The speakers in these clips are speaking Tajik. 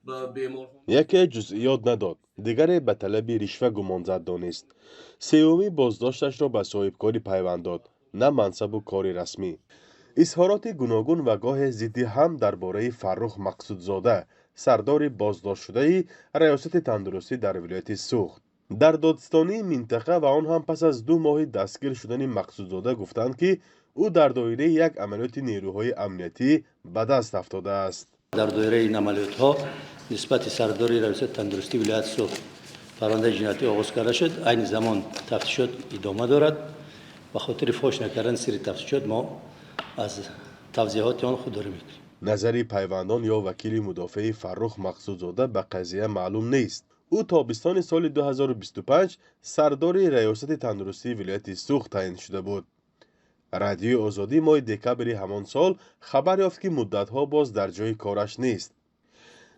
Ба беморхона. Яке ҷузъиёт надод, дигаре ба талаби ришва гумонзад донист, сеюмӣ боздошташро ба соҳибкорӣ пайванд дод, на мансабу кори расмӣ. Изҳороти гуногун ва гоҳе зидди ҳам дар бораи Фаррух Мақсудзода, сардори боздоштшудаи Раёсати тандурустӣ дар вилояти Суғд. Дар додстонии минтақа ва он ҳам пас аз 2 моҳи дастгир шудани Мақсудзода гуфтанд, ки ӯ дар доираи як амалиёти нерӯҳои амниятӣ ба даст афтодааст. Дар доираи ин амалиётҳо нисбати сардори Раёсати тандурустии вилояти Суғд парвандаи ҷиноятӣ оғоз карда шуд. Айни замон тафтишот идома дорад. Ба хотири фош накардани сирри тафтишот мо аз тавзеҳоти он худдорӣ мекунем. Назари пайвандон ё вакили мудофеи Фаррух Мақсудзода ба қазия маълум нест. Ӯ тобистони соли 2025 сардори Раёсати тандурустии вилояти Суғд таъин шуда буд. Радиои Озодӣ моҳи декабри ҳамон сол хабар ёфт, ки муддатҳо боз дар ҷои кораш нест.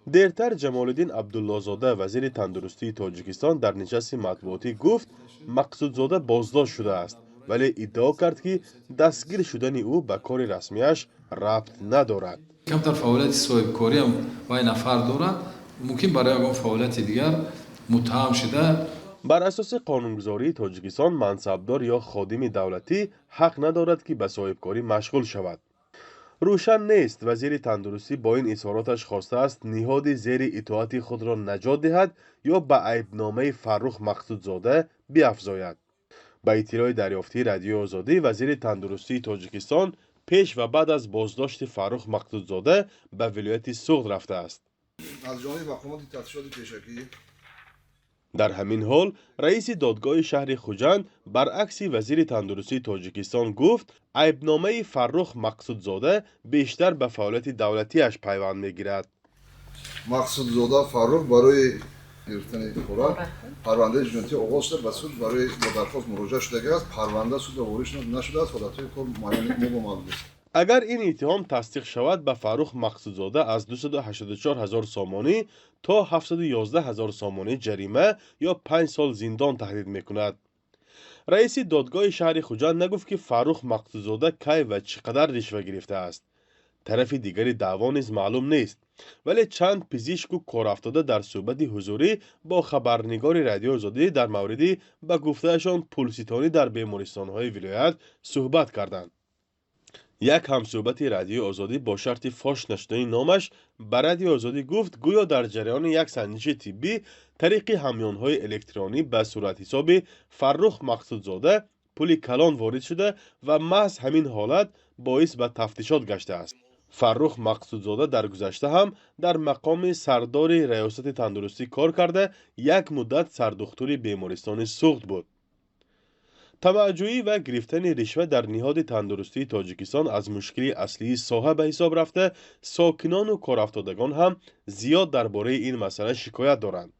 Дертар Ҷамолиддин Абдуллозода, вазири тандурустии Тоҷикистон, дар нишасти матбуотӣ гуфт, Мақсудзода боздошт шудааст, вале иддао кард, ки дастгир шудани ӯ ба кори расмиаш рабт надорад. Камтар фаъолияти соҳибкориам вай нафар дорад, мумкин барои ягон фаъолияти дигар муттаҳам шуда. Бар асоси қонунгузории Тоҷикистон, мансабдор ё ходими давлатӣ ҳақ надорад, ки ба соҳибкорӣ машғул шавад. Рӯшан нест, вазири тандурустӣ бо ин изҳороташ хостааст ниҳоди зери итоати худро наҷот диҳад ё ба айбномаи Фаррух Мақсудзода биафзояд. Ба иттилои дарёфтии Радиои Озодӣ, вазири тандурустии Тоҷикистон пеш ва баъд аз боздошти Фаррух Мақсудзода ба вилояти Суғд рафтааст. Аз ҷониби мақомоти тафтишоти пешакӣ. Дар ҳамин ҳол раиси додгоҳи шаҳри Хуҷанд баръакси вазири тандурустии Тоҷикистон гуфт, айбномаи Фаррух Мақсудзода бештар ба фаъолияти давлатиаш пайванд мегирад. Мақсудзода Фаррух барои гирифтани хӯрак парвандаи ҷиноятӣ оғоз шуда, ба суд барои бо дархост муроҷиат шудагиаст. Парванда суда ворид нашудааст, ҳолатҳои кор муайян мо ба маълум нест. Агар ин иттиҳом тасдиқ шавад, ба Фаррух Мақсудзода аз 284 ҳазор сомонӣ то 711 ҳазор сомонӣ ҷарима ё 5 сол зиндон таҳдид мекунад. Раиси додгоҳи шаҳри Хуҷанд нагуфт, ки Фаррух Мақсудзода кай ва чӣ қадар ришва гирифтааст. Тарафи дигари даъво низ маълум нест, вале чанд пизишку корафтода дар суҳбати ҳузурӣ бо хабарнигори Радиои Озодӣ дар мавриди, ба гуфтаашон, пулситонӣ дар бемористонҳои вилоят суҳбат карданд. Як ҳамсӯҳбати Радиои Озодӣ бо шарти фош нашудани номаш ба Радиои Озодӣ гуфт, гӯё дар ҷараёни як санҷиши тиббӣ тариқи ҳамёнҳои электронӣ ба суратҳисоби Фаррух Мақсудзода пули калон ворид шуда ва маҳз ҳамин ҳолат боис ба тафтишот гаштааст. Фаррух Мақсудзода дар гузашта ҳам дар мақоми сардори Раёсати тандурустӣ кор карда, як муддат сардухтури бемористони Суғд буд. Тамаъҷӯӣ ва гирифтани ришва дар ниҳоди тандурустии Тоҷикистон аз мушкили аслии соҳа ба ҳисоб рафта, сокинону корафтодагон ҳам зиёд дар бораи ин масъала шикоят доранд.